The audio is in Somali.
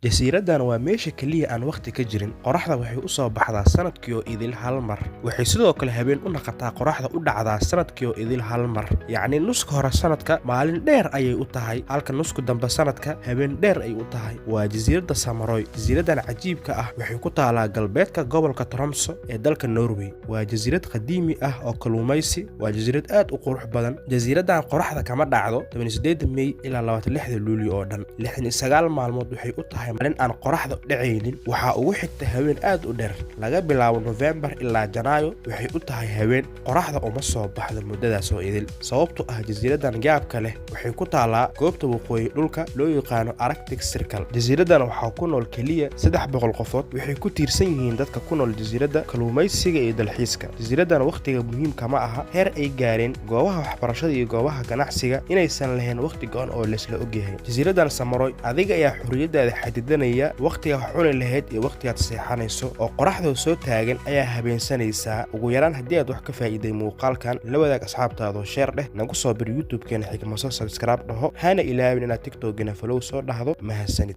Jasiiraddan waa meesha kaliya aan waqti ka jirin. Qorraxda waxay u soo baxdaa sanadkii oo idil hal mar. Waxay sidoo kale habeen u noqotaa qorraxda u dhacdaa sanadkii oo idil hal mar. Yacni nuska hore sanadka maalin dheer ayay u tahay, halka nuska dambe sanadka habeen dheer ay u tahay. Waa jasiiradda Samaroy. Jasiiraddan cajiibka ah waxay ku taalaa galbeedka gobolka Tromsø ee dalka Norway. Waa jasiirad qadiimi ah oo kalluumaysi. Waa jasiirad aad u qurux badan. Jasiiraddan qorraxda kama dhacdo 18 May ilaa 26 Luulyo oo dhan. 69 maalmood waxay u tahay maalin aan qorraxda dhacaynin. Waxaa ugu xigta haween aad u dheer. Laga bilaabo November ilaa Janaayo waxay u tahay haween. Qorraxda uma soo baxdo muddadaas oo idil. Sababtoo ah jasiiraddan gaabka leh waxay ku taalaa goobta waqooyi dhulka loo yaqaano Arctic Circle. Jasiiraddan waxaa ku nool kaliya 300 qofood. Waxay ku tiirsan yihiin dadka ku nool jasiiradda kalluumaysiga iyo dalxiiska. Jasiiraddan waqtiga muhiimka ma aha heer ay gaareen goobaha waxbarashada iyo goobaha ganacsiga inaysan lahayn waqti go'an oo laysla ogyahay. Jasiiraddan Samaroy adiga ayaa xorriyadaada xadidanaya waqtiga wax cuni lahayd iyo waqtigaad seexanayso oo qoraxda soo taagan ayaa habeensanaysaa. Ugu yaraan haddii aad wax ka faa'iiday muuqaalkan, la wadaag asxaabtaada oo share dheh, nagu soo bir YouTube-keena Xikmaso, subscribe dhaho, hana ilaawin inaad TikTok-gina follow soo dhahdo. Mahadsanid.